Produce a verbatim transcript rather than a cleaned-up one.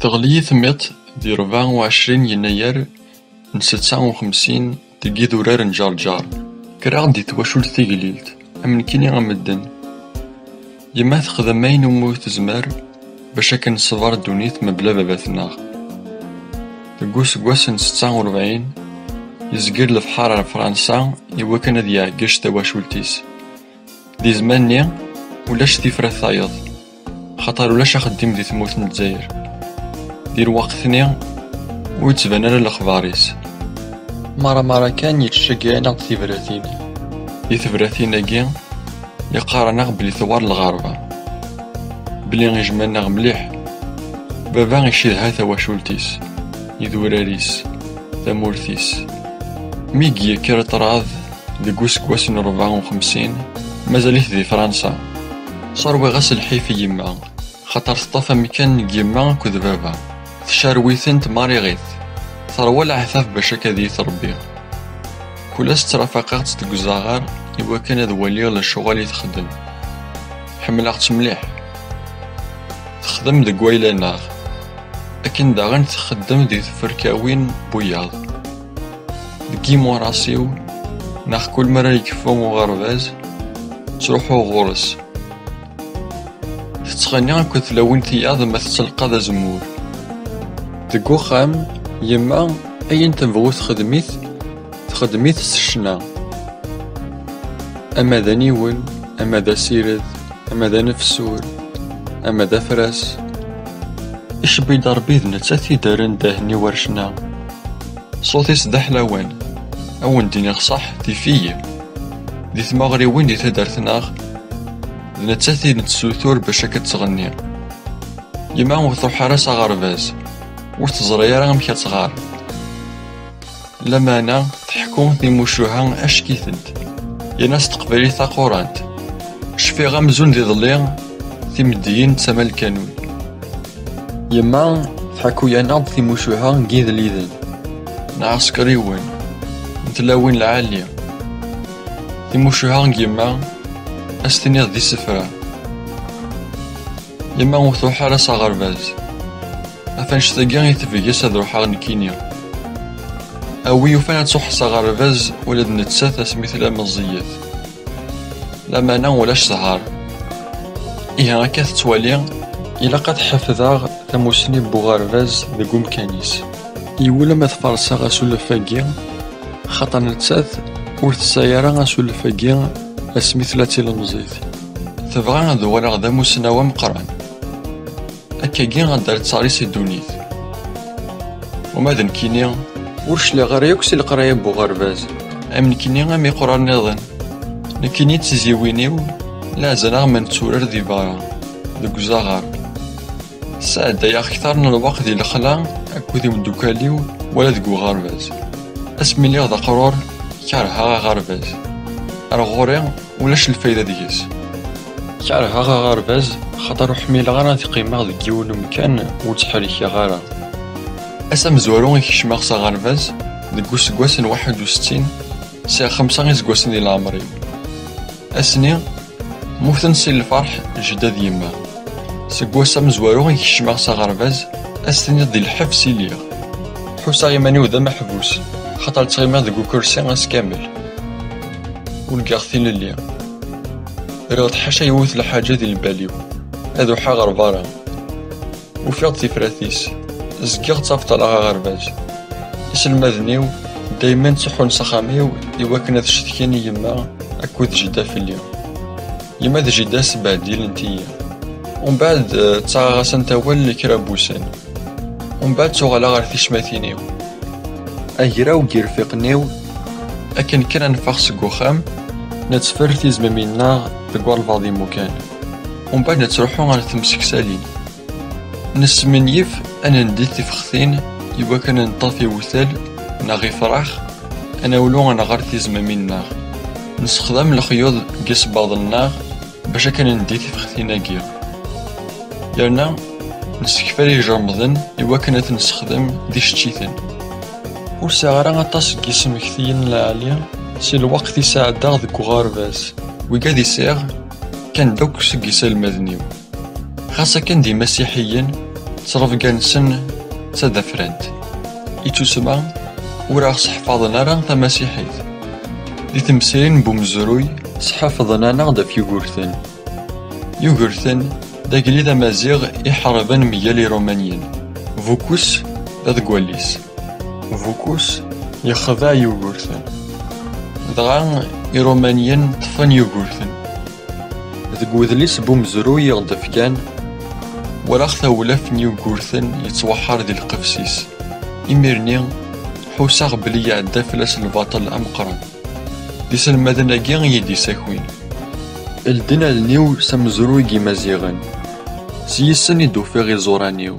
Teɣli-yi tmiḍt di rebɛa u ɛecrin yennayer n setta u xemsin deg idurar n Ǧerǧer. Kkreɣ-d di twacult tiglilt, am nekkini am medden. Yemma texdem ayen umi tezmer bac akken tṣebber ddunit mebla baba-tneɣ. Deg useggas n setta u rebɛin, yezger lebḥer ar Fransa i wakken ad yeɛgec tawacult-is. Di zzman-nni, ulac tifrat tayeḍ, xaṭer ulac axeddim di tmurt n Lezzayer. Di lweqt-nni, ur yettban ara lexbar-is. Mara mara kan yettceggiɛ-aneɣ-d tibratin. Di tebratin-agi, yeqqar-aneɣ belli tewɛer lɣerba, belli ijmeɛ-aneɣ mliḥ. Baba icedha tawacult-is, idurar-is, tamurt-is. Mi d-yekker ṭṭrad deg useggas n rebɛa u xemsin, mazal-it di Fransa. Sserwiɣ-as lḥif i yemma, xaṭer teṭṭef amkan deg yemma akked baba. Tcerrw-itent mariɣit. Terwa leɛtab bac akka ad iyi-tṛebbi. Kul ass ttrafaqeɣ-tt deg uzaɣar i wakken ad waliɣ lecɣal i texdem. Ḥemmleɣ-tt mliḥ. Texdem deg wayla-nneɣ. Akken daɣen txeddem di tferkawin n wiyaḍ. Deg yimuras-iw, neɣ kul mi ara yekfu uɣerbaz, ttruḥuɣ ɣur-s. Tettɣenni akked tlawin tiyaḍ ma tettelqad azemmur. Deg uxxam, yemma, ayen tebɣu texdem-it, texdem-it s ccna. Ama d aniwel, ama d asired, ama d anefsur, ama d afras. Icebbi-d Ṛebbi d nettat i d-rren ddehn-iw ar ccna. Ṣṣut-is d aḥlawan. A wen-d-iniɣ ṣṣeḥ, tif-iyi. Di tmuɣriwin di taddart-nneɣ, d nettat i d-nessutur bac akka d-tɣenni. Yemma ur truḥ ara s aɣerbaz, ur teẓri ara amek ad tɣer. Lameɛna teḥku timucuha acek-itent, yerna s teqbaylit taqurant. Cfiɣ amzun d iḍelli, timeddiyin d tama lkanun. Yemma tḥekku-yaneɣ-d timucuha n yidliden, n ɛeskriwen, n tlawin lɛali. Timucuha n yemma, ad s-tiniḍ d isefra. Yemma ur truḥ ara s aɣerbaz. Ɣef annect-agi i tebges ad ruḥeɣ nekkini. A wi yufan ad truḥ s aɣerbaz ula d nettat asmi tella meẓẓiyet. Lameɛna ulac zzher. Ihi akka tettwali, ilaq ad ḥefdeɣ tamusni n uɣerbaz deg umkan-is. Iwulem ad farseɣ asulef-agi, xaṭer nettat ur tesɛi ara asulef-agi asmi tella d tilemẓit. Tebɣa ad uɣaleɣ d amussnaw ameqqran. Akkagi ad d-terr ttar-is si ddunit. Uma d nekkini, ur cliɣ ara yakk si leqraya n uɣerbaz. Am nekkini am iqrar nniḍen. Nekkini d tiziwin-iw, leɛzan-aɣ ma netturar di berra, deg uzaɣar. Sɛeddayeɣ kter n lweqt di lexla akked imeddukal-iw wala deg uɣerbaz. Asmi lliɣ d aqrur, kerheɣ aɣerbaz. Ar ɣur-i, ulac lfayda deg-s. Kerheɣ aɣerbaz, xaṭer ur ḥmileɣ ara ad qqimeɣ deg yiwen umkan ur ttḥerrikeɣ ara. Ass amezwaru i kecmeɣ s aɣerbaz, deg useggas n waḥed u settin, sɛiɣ xemsa iseggasen di leɛmer-iw. Ass-nni, mmuten si lferḥ jedda d yemma. Seg wass amezwaru i kecmeɣ s aɣerbaz, ad s-tiniḍ di lḥebs i lliɣ. Ḥusseɣ iman-iw d ameḥbus, xaṭer ttɣimiɣ deg ukersi ass kamel. Urgaɣ tilelli. Rriɣ-d ḥaca yiwet lḥaǧa di lbal-iw. Ad ruḥeɣ ɣer berra. Ufiɣ-d tifrat-is. Zgiɣ ttabṭaleɣ aɣerbaz. Iselmaden-iw daymen ttruḥun s axxam-iw i wakken ad cetkin i yemma akked jedda fell-i. Yemma d jida sbehdilent-iyi. Umbeɛd, eh, ttaɣeɣ-asent awal kra n wussan. Umbeɛd ttuɣaleɣ ɣer ticmatin-iw. Agraw n yirfiqen-iw, akken kan ad neffeɣ seg uxxam, nettfer tizmamin-nneɣ deg walbeɛḍ imukan. Umbeɛd nettruḥu ɣer temseksalin. Nesmenyif ad nendi tifextin i wakken ad neṭṭef iwtal neɣ ifrax, ad nawlu ad nɣer tizmamin-nneɣ. Nessexdam lexyuḍ deg isebbaḍen-nneɣ bac akken ad nendi tifextin-agi. Yerna nessekfal ijermḍen i wakken ad ten-nessexdem d iceččiten. Ur sɛiɣ ara aṭas n yismektiyen n lɛali si lweqt i sɛeddaɣ deg uɣerbaz. Wigad i sɛiɣ, kkan-d akk seg iselmaden-iw. Xas akken d imasiḥiyen, Ttrebga-nsen d tadafrant. I tusma ur aɣ-sseḥfaḍen ara tamasiḥit. Di temsirin n umezruy, sḥafḍen-aneɣ-d ɣef Yugurten. Yugurten d agellid amaziɣ iḥarben mgal Irumanyen. Vukus d deg wallis. Vukus yexdeɛ Yugurten. Dɣa Irumanyen ṭṭfen Yugurten. Deg wedlis n umezruy i ɣ-d-fkan, walaɣ tawlaft n Yugurten yettwaḥar di lqefs-is. Imir-nni, ḥusseɣ belli iɛedda fell-as lbaṭel ameqqran. D iselmaden-agi i yi-d-isakin. Ldin allen-iw s amezruy n Yimaziɣen. S yis-sen i d-ufiɣ iẓuran-iw.